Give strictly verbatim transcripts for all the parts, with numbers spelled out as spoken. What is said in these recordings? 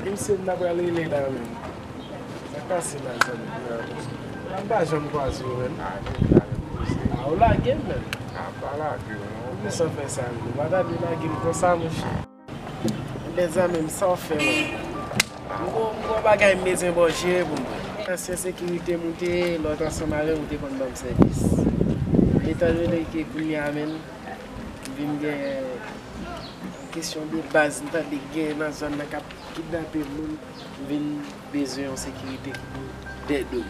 Misye m ta pral rele la menm. Sa k pase la, zanmi? M pa janm kwaze w menm. Ah, ou lage m menm. Ah, pa lage w, non. Poukisa w fè sa menm? Ou pa ta dwe lage m konsa, monchè. Ebyen, zanmi m, sa w fè menm? M gon, m gon bagay m bezwen ba w jere pou mwen. Tansyon sekirite moute, lòt ansanm avè w, ou te konn ban m sèvis. Etandone ke kounye a menm, m vin gen kesyon de baz, m tande gen nan zòn nan k ap kidnape moun, m vin bezwen yon sekirite pou dèdou.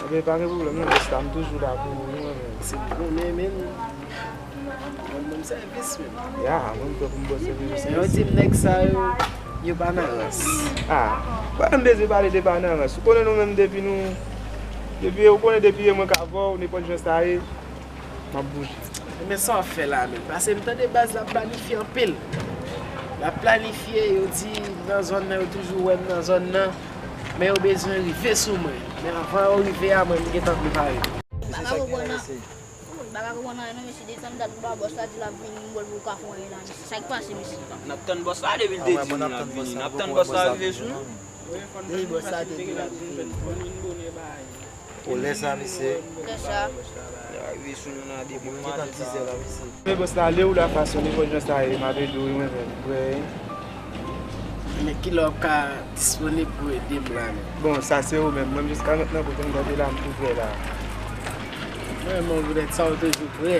Ebyen, pa gen pwoblèm non, bòs la, m toujou la pou ou, wi, mwen menm. Si m konnen, men, mwen ban m sèvis, men. Ya, mwen, m prè pou m ba w sèvis, sèvis. Yo di m nèg sa yo, yo pa nan rans. Ah, pa menm bezwen pale de pa nan rans. Ou konnen nou menm depi nou, depi, ou konnen depi e mwen k avè w, nenpòt jan sa ye, m ap bouje. Men sa w ap fè la menm? Paske m tande baz la ap planifye anpil. L ap planifye, yo di nan zòn nan, yo toujou wè m nan zòn nan. Men yo bezwen rive sou mwen. Men anvan yo rive a, mwen, m gentan prepare. M pa ka konprann nan. M pa ka konprann anyen non, mesye. Depi sa m t ap ba bòs la di l ap vini, m wè l poko ka fè anyen la, mesye. Sa k pase, mesye? N ap tann bòs la depi l te di nou l ap vini. N ap tann bòs la rive sou nou. Depi bòs la te di l ap vini. O lè sa, mesye. Lè sa. Li rive sou nou nan depi maten sa. Men bòs la, lè ou la fason, nenpòt jan sa ye, m ap ede w, wi, mwen menm. Wi. Men kilè w ap ka disponib pou ede m la menm? Bon, sa se ou menm. Mwen, jiska mentnan, kote m kanpe la, m tou prè la. Mwen menm, poutèt sa, ou toujou prè.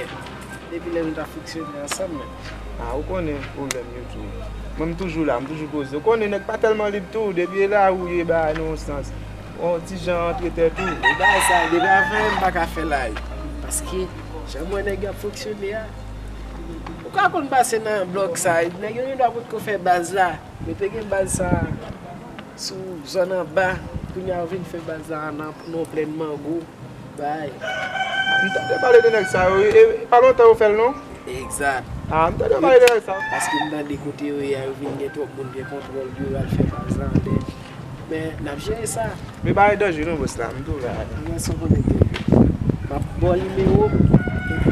Depi lè nou t ap fonksyone ansanm menm. Ah, ou konnen pwoblèm yo tou. Mwen, m toujou la, m toujou poze. Ou konnen nèg pa tèlman lib tou, depi e la ou ye, bagay nan yon sans. Yon ti jan antre tèt ou. E bagay sa, depi avan, m pa ka fè live. Paske, jan m wè nèg yo ap fonksyone a, ou ka konn pase nan blòk sa, nèg yo gendwa potko fè baz la. Yo te gen baz sa sou zòn anba, kounye a yo vin fè baz la nan, nan plèn mango. Bay. M tande pale de nèg sa yo, wi. E, e pa lontan yo fè l, non? Egzat. Ah, m tande pale de nèg sa yo. Paske m tande kote yo ye a, yo vin gen twòp moun gen kontwòl, yo al fè baz la anlè. Men, n ap jere sa. Men pa gen danje non, bòs la, m tou la. Mwen, san konnen de. M ap ba w nimewo m, epi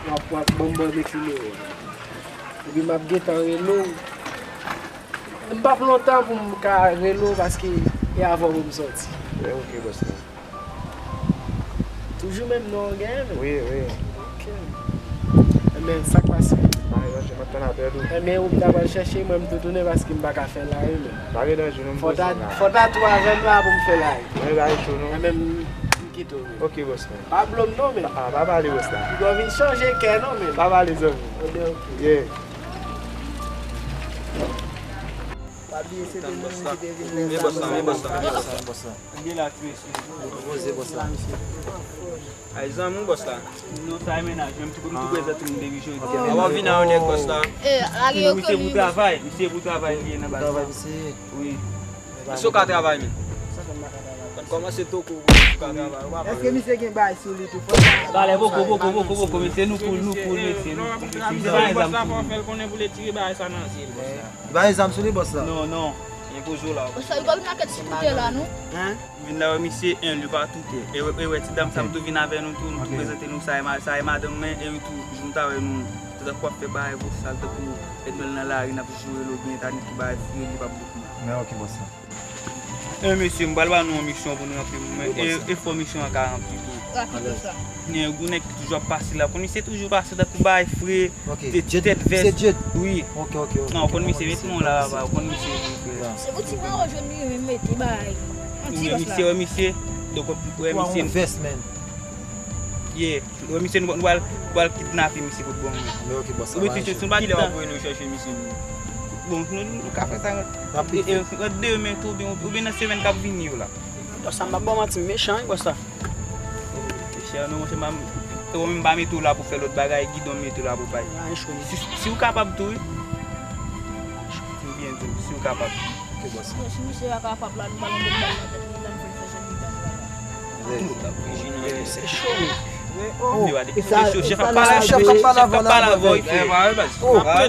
w ap, w ap ban m ba w nimewo a. Epi m ap gentan rele w. M p ap lontan pou m ka rele w paske e avè w pou m sòti. Wi, ok, bòs la. Toujou menm non w genyen menm? Wi, wi. Ok. Enben, sa k pase? Pa gen danje, m ap tann apèl ou. Enben, ou ta pral chèche, mwen m tou tounen paske m pa ka fè live menm. Pa gen danje non, m poze la. Fò ta tou avè m la pou m fè live. Mwen pa cho non. Enben, m, m kite w menm. Ok, bòs la. Pa blo m non menm. Ah, pa pale, bòs la. Ou vin chanje kè non menm. Pa pale, zanmi. Ok, ok. Yeah. Pa bliye se te moun ki te vin lè sa. Men bòs la, men bòs la, men bòs la, men bòs la. Ann gen la ti mesye. Poze bòs la. Ay, zanmi w bòs la. Non, sa e mennaj mwen, m tou, m tou prezan tou m depi jodi. W ap vin a yon nèg bòs la. Eh, lage yo. Misye pou travay, misye pou travay li ye nan baz la. Travay misye. Wi. Èske w ka travay menm? Konn kòmanse toko pou w ka travay. Èske misye gen bagay sou li tou? Talè poko, poko, poko, poko, mesye, nou cool, nou cool, mesye, nou cool, mesye. Misye pa gen zam sou li. Fè l konnen pou l retire bagay sa nan zye l bòs la. Li pa gen zam sou li, bòs la? Non, non. Enpoze w la. Bòs la, li pa vin ak kèk ti koutèy la, non? Hein? Vin la wè misye, en, li pa toutè. E wè, e wè, ti dam sa m tou vin avè nou tou, m tou prezante nou sa e ma-, sa e madanm mwen, e wi tou, jou m ta wè nou, tankou w ap fè bagay bosal, tankou Edmèl nan lari, n ap joure l oubyen ta nèt ki bagay fre, li p ap bout mwen. Men ok, bòs la. E mesye, m pral ba nou yon misyon pou nou ranpli pou mwen. E, e fò misyon an ka ranpli tou. Rapid konsa. Gen yon gwo nèg ki toujou ap pase la. Konn misye toujou pase tankou bagay fre, tèt vès. Wi. Ok, ok, ok. Non, ou konn misye, met men w la, papa, ou konn misye vre, frè. Se pou ti mawo jòn li menm mete bay. An ti vès la. Misye, wè misye. Donk, wè misye. Yon vès, man. Yeah. Wè misye, nou, nou pral, nou pral kidnape misye kot bò mwen. Men ok, bòs la. Wi, pa gen chèche. Kilè w ap voye nou chèche misye? Bon, nou, nou ka fè sa ant, e, e, ant demen tou, oubyen, oubyen nan semèn k ap vini yo la. Bòs la, m pa ba w manti, m mechan, wi, bòs la. Chè, non, monchè, m pa, e ou menm pa mete w la pou fè lòt bagay, gidon mete w la pou bay. Si, si w kapab tou, wi. M byen di w, si w kapab. Ok, bòs. Si misye pa kapab la, nou ba l yon kout bal nan tèt li, l ann fè l fè jan li ta fè la. Se cho, wi. Chèf ap pale, chèf ap pale avè w, wi, frè. Pa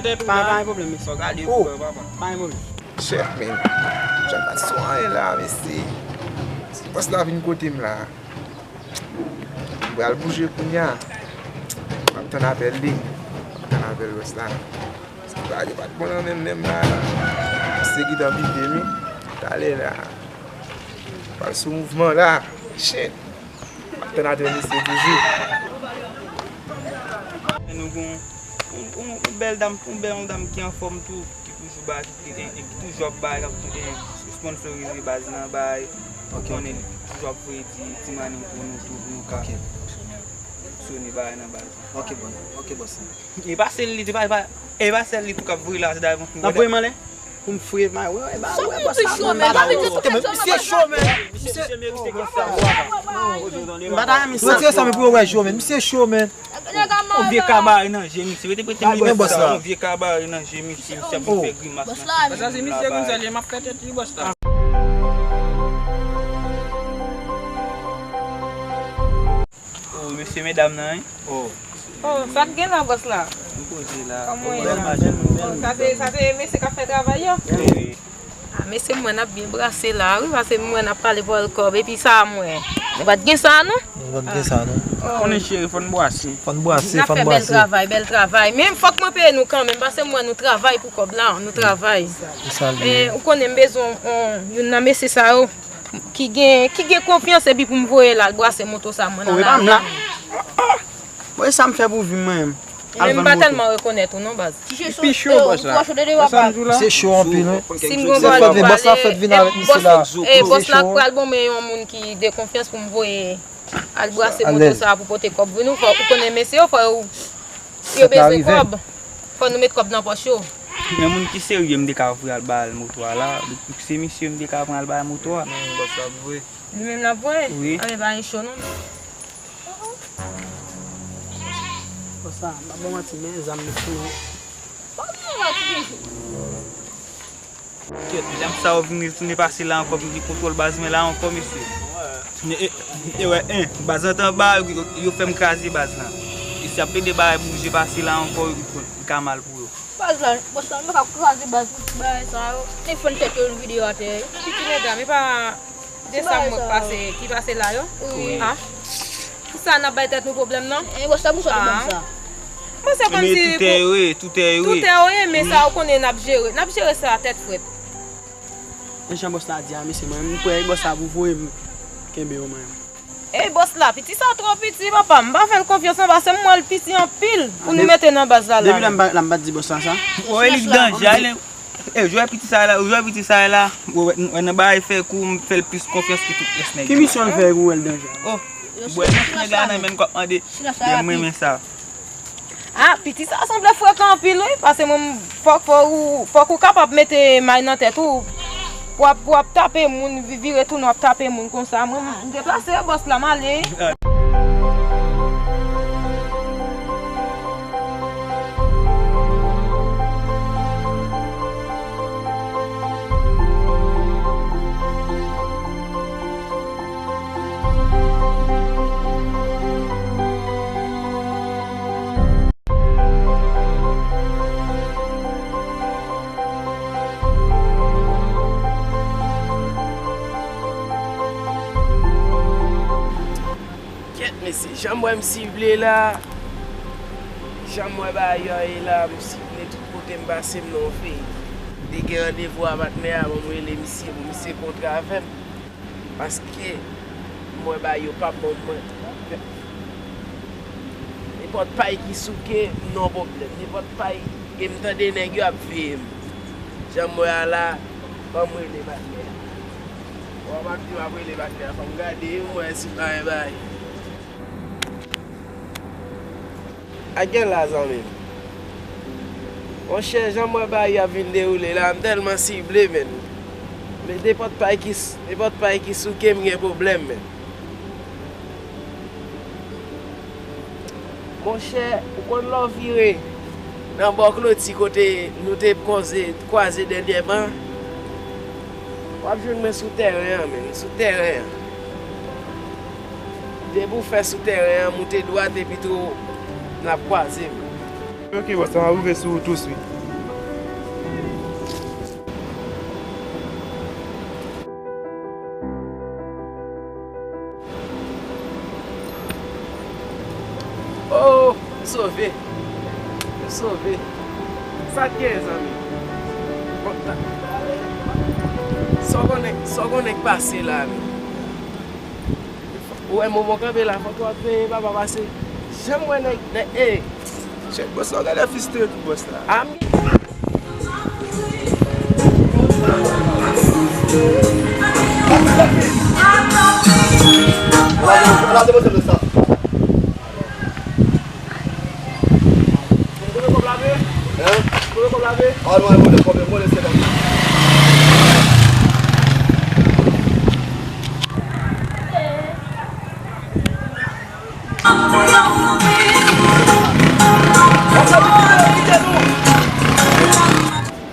gen pwoblèm, mesye. Pa gen pwoblèm. Chèf, men, jan pa sou anyen la, mesye. Bòs la vin kote m la. M pral bouje kounye a. M ap tann apèl li. M ap tann apèl bòs la. Sa yo pa t bon nan men m menm la. Se gentan bipe wi. Talè la. Pral sou mouvman la. Shit. M ap tann atè misye toujou. Nou gen yon, yon, yon bèl dam, yon bèl yon dam ki anfòm tou, ki toujou bay, ki, ki, ki toujou ap bay, k ap, eh, sponsorize baz lan bay. Ok, ok. Ou konnen li toujou ap voye ti, ti mani pou nou tou, pou nou ka fonksyone bagay nan baz lan. Ok, bòs. Ok, bòs. E pa sèl li, e pa, e pa, e pa sèl li tou k ap voye lajan dayè. N ap voye m anlè? Pou m fouye may, wè, wè, ba, wè, bòs la, man, ba la. Misye cho, man. Misye, m pa ta renmen sa. Retire sa, men pou yo wè cho, man. Misye cho, man. Yon vye kabare nan je misye. Rete, rete, rete, bòs la. Yon vye kabare nan je misye. Misye ap vin fè grimas nan. Bòs la, se misye konsa, li, m ap fè tèt li, bòs la. Oh, mesye, medam nan, wi. Oh. Oh, sa k gen la, bòs la? M poze la. Kòman w ye la? Oh, sa se, sa se mesye k ap fè travay yo? Wi. Ah, mesye, m wè n ap byen brase la, wi, paske m wè n ap pale vòl kòb, epi sa, m wè. Nou pa t gen sa, non? Nou pa t gen sa, non. Oh. Konnen cheri, fò n bwase. Fò n bwase, fò n bwase. N ap fè bèl travay, bèl travay. Men fòk mwen peye nou kanmenm, paske m wè nou travay pou kòb la, nou travay. Se sa l ye. Men, ou konnen m bezwen, on, youn nan mesye sa yo. Ki gen, ki gen konfyans epi pou m voye l al brase moto sa mwen nan lari. Bon, e sa m fè pou vi m mwen menm? Al vann moto. Men m pa tèlman rekonèt ou non, baz. Pi cho, bòs la. Sa m di w la. Se cho anpil, wi. Si m gon bagay pou pale, bòs la fèk vin avèk misye la. E bòs la k pral ban mwen yon moun ki de konfyans pou m voye al brase moto sa pou pote kòb vin ou, fò ou konnen mesye yo, fò yo, yo bezwen kòb. Fò nou met kòb nan pòch yo. Men moun ki serye m te ka voye al ba l moto a la. Se misye m te ka pran al ba l moto a. Men bòs la voye. Li menm l ap voye? Wi. Anben pa gen cho non. Bòs la, m pa ba w manti, men zam li sou mwen. Kèt, medam sa yo vin retounen pase la ankò, vin gen kontwòl baz mwen la ankò, mesye. E, e, e wè, en, baz lan t anba, yo, yo fè m kraze baz lan. E si y ap plede bagay bouje pase la ankò, li ka mal pou yo. Baz la, bòs la, nou pa ka kraze baz pou ti bagay sa yo. Te fè n tèt yo yon videyo atè. Piti medam, e pa de sa mwen pase, ki pase la yo? Wi. Ah. Pou sa n ap bay tèt nou pwoblèm nan? E bòs la, pou sa nou ban sa. Bon, se kòmsi toutè yo ye, toutè yo ye. Toutè yo ye, men sa ou konnen n ap jere. N ap jere sa tèt frèt. Men jan bòs la di a, mesye, mwen, m kwè bòs la pou voye m kenbe yo, mwen. Ey, bòs la, piti sa twò piti, papa. M pa fè l konfyans non, paske m wè l piti anpil pou nou mete nan baz la la. Depi la, m pa, la, m pa t di bòs la sa. Woy, li danje, ale. Ey, jwè piti sa la, jwè piti sa la. Wè, wè, wè, nan bagay fè kou, m fè l plis konfyans ke tout rès nèg yo. Ki misyon l fè pou wè l danje? Oh, bwè nan nèg la nan men l k ap mande. Mwen renmen sa. Ah, piti sa sanble frekan anpil, wi, paske mwen, fòk, fòk ou, fòk ou kapab mete may nan tèt ou, w ap, w ap tape moun, vi-, vire tounen, w ap tape moun konsa. Mwen, m deplase, bòs la, m ale. Kèt, mesye, jan m wè m sible la, jan m wè bagay yo ye la, m sible tout kote m pase, m nan yon feyik. M te gen randevou a patnè a, bon, m rele misye pou misye kontre avè m. Paske m wè bagay yo p ap bon pou mwen. Nenpòt pay ki souke, m nan yon pwoblèm. Nenpòt pay, e m tande nèg yo ap veye m. Jan m wè a la, ban m rele patnè a. Bon, w ap di m ap rele patnè a, fò m gade, m wè si pa gen bagay. A gen la, zanmi m. Monchè, jan m wè bagay yo ap vin dewoule la, m tèlman sible, menn. Men nenpòt pay ki s-, nenpòt pay ki souke m gen pwoblèm, menn. Monchè, ou konn lè w vire nan bò kloti kote nou te koze, kwaze dènyèman? W ap jwenn mwen sou tèren an, menn, sou tèren an. Depi w fè sou tèren an, moute dwat epi tou n ap kwaze, menn. Ok, bòs, m ap rive sou ou touswit. Oh, m sove. M sove. Sa k gen, zanmi? Bon, ta-, Sa w konnen, sa w konnen k pase la menm? Ou wè moman kanpe la, fòk w ap veye papa pase. Janm wè nèg, nèg, e. Chèk bòs la, w gade fisteye tout bòs la. A m Kote kòb la ye? Hein? Kote kòb la ye? Ah non, mwen, mwen, mwen, mwen, se la.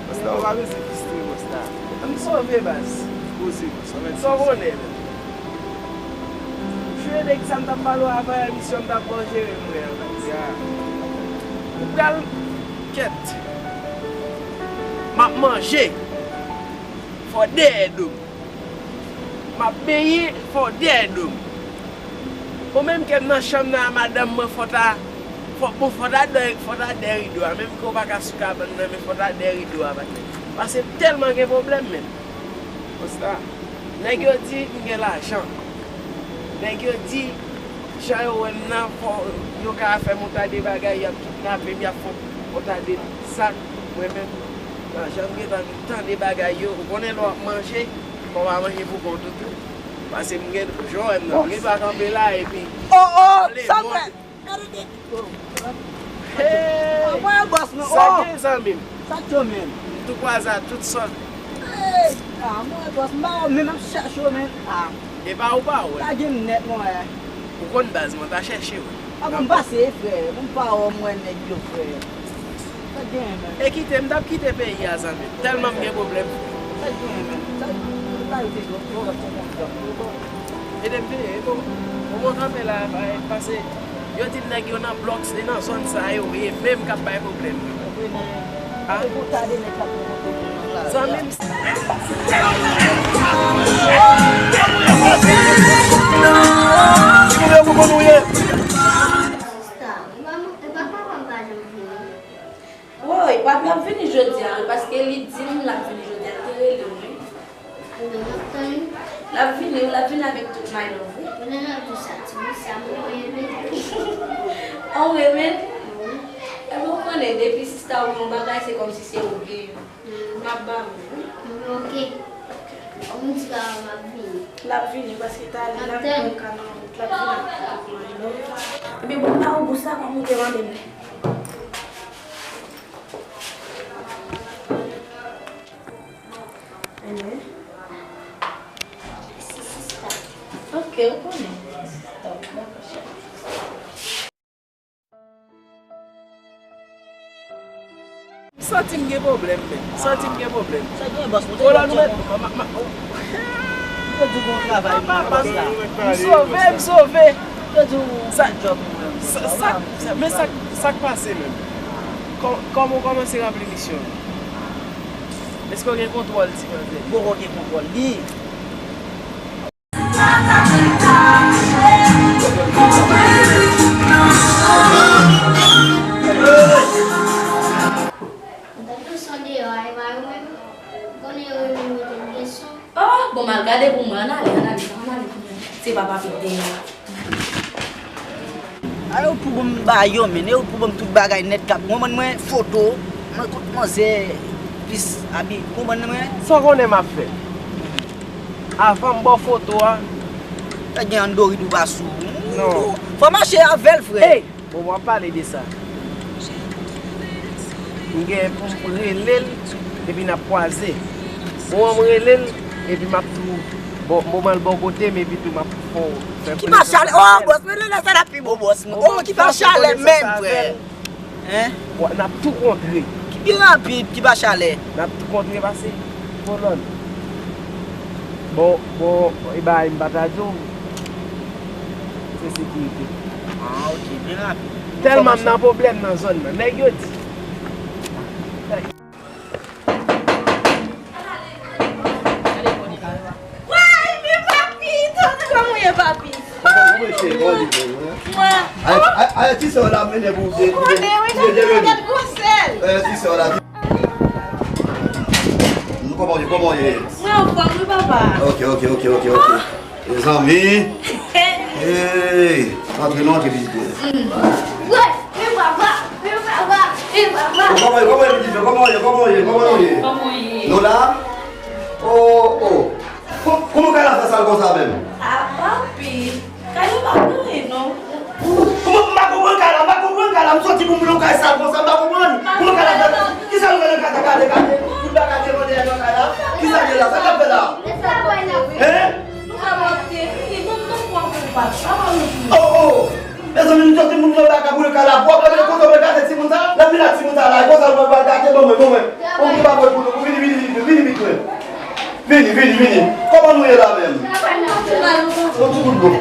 Bòs la, w pa bezwen fisteye bòs la. M sove baz. Poze, bòs, anmède. Sa w konnen menm? Jwe nèg sa m t ap pale w avan emisyon, m t ap ba w jere m wè a. Ou pral kèt. M ap manje. Fò dèyè do m. M ap benyen, fò dèyè do m. Ou menm ke m nan chanm nan a madanm mwen, fò ta, fò, bon, fò ta dèyè, fò ta dèyè rido a. Menm ke w pa ka sou kabann nan, men fò ta dèyè rido a, patnè. Paske m tèlman gen pwoblèm menm. Konsta. Nèg yo di m gen lajan. Nèg yo di, jan yo wè m nan, fò yo ka fè m yon ta de bagay, y ap kidnape m, y ap fè m yon ta de sa k, mwen menm, pa janm gentan tande bagay yo. Ou konnen lè w ap manje, fò w pa manje pou kont ou tou. Paske m gen, jan w wè m nan, m gen dwa kanpe la, epi Oh, oh, sa fè? Gade de. Hey! Mwen bòs nou. Sa gen zanmi m? Sa k yo menm? M tou kwaze a tout sòt. Hey! Ah, mwen bòs, m pa wè w menm, m ap chèche w menm. Ah. E pa ou pa wè? Pa gen m nèt, mwen. Ou konn baz mwen, pa chèche w. Ah, bon, m pase, frè. Bon, m pa wè w, mwen nèg yo, frè. Sa k genyen menm? E kite, m t ap kite peyi a, zanmi m. Tèlman m gen pwoblèm. Sa k genyen menm? Sa k genyen? Ede m veye, e bon. Bon, mwen kanpe la, pase, yo di m nèg yo nan blòk, se nan zòn sa yo ye menm k ap bay pwoblèm. Ah. Zanmi m. Sista, e pa, e pa papa m pa janm vini. Woy, papi ap vini jodi a, wi, paske li di m l ap vini jodi a, li te rele m, wi. Ebyen, m ap tann li. L ap vini, wi, l ap vini avèk tout my love, wi. Mwen nan ap di sa, ti bous sa, mwen renmen. An w renmen? Wi. Ebyen, w konnen, depi sista w gen yon bagay, se kòmsi se ou k genyen. M ap ba w, wi. Ebyen, oke. Ou di papa m ap vini. L ap vini, paske talè, l ap vini ka nan wout, l ap vini avèk tout my love. Ebyen, bon, ba w bous la, kòm ou te mande m. Enben. Mèsi, sista. Oke, ou konnen. Dakò, cheri. M santi m gen pwoblèm, men. M santi m gen pwoblèm. Sa gen, bòs, mwen te Kolòn, ou mèt. Mwen di bon travay, bòs la. M sove, m sove. Yo di w sa, sa, sa, men sa, sa k pase menm? Kò-, kòman w kòmanse ranpli misyon? Èske w gen kontwòl ti manzè? M poko gen kontwòl li. Gade son deyò a, e pa yo menm. Konnen yo renmen mete m gen son. Oh, bon, m al gade pou mwen. Ann ale, ann ale, ann ale pou mwen. Se pa papi k deyò a. A, yo pou ban m ba yo, men. Yo pou ban m tout bagay nèt k ap, konprann mwen, foto, mwen kot manzè, plis abi, konprann mwen. Sa w konnen m ap fè? Avan m ba w foto a. Fè gen Andourit ou pa sou. Non. Fò mache avè l, frè. Hey! Bon, w ap pale de sa. M gen pou m rele l, epi n ap kwaze. Bon, m rele l, epi m ap tou, bon, bon, m al bò kote m, epi tou m ap fè w fè. Ki pa chalè? Oh, bòs, rele la, sa la pi bon, bòs. Oh, ki pa chalè menm, frè. Hein? N ap tou kontre. Ki pi rapid, ki pa chalè. N ap tou kontre pase Kolòn. Bon, bon, e bagay m pa ta di w. Se sekirite. Ah, ok, byen rapid. Tèlman m nan pwoblèm nan zòn nan. Nèg yo di. Woy, men papi, tonton, kòman w ye, papi? Mwen. Ay, ay, ay, ti sè w la mennen pou w. Ou konnen, wi, gade, gade gwosè l. Eh, ti sè w la. Kòman w ye, kòman w ye? Mwen anfòm wi papa. Ok, ok, ok, ok, ok. Mezanmi. Hey, antre nou, antre pitit mwen. Wè, men papa, men papa, men papa. Kòman w ye, kòman w ye, pitit mwen? Kòman w ye, kòman w ye, kòman w ye? Kòman w ye? Nou la? Oh, oh. Kò- Kòman w ka la fè sal konsa menm? Ah, papi. Kay yo pa pou anyen non. Kòman m pa konprann kay la, m pa konprann kay la, m soti pou m vin nan kay sa konsa, m pa konprann. Kòman kay la fè? Kisa nou fè nan kay sa? Gade, gade, tout bagay te mande nan kay la. Kisa gen la? Sa k ap fè la? Hein? Nou ka monte, vini, nou, nou pran pou pa. Pa pa nou. Oh, oh. Mezanmi, nou soti moun nan bagay pou nan kay la. Pwòp la, men kote mwen gade timoun sa. Lè m vin ak timoun sa la, konsa nou pral gade, bon mwen, bon mwen. On ti pa pou nou. Vini, vini, vini, vini, vini, vini. Vini, vini, vini. Kòman nou ye la menm? On ti kout dlo.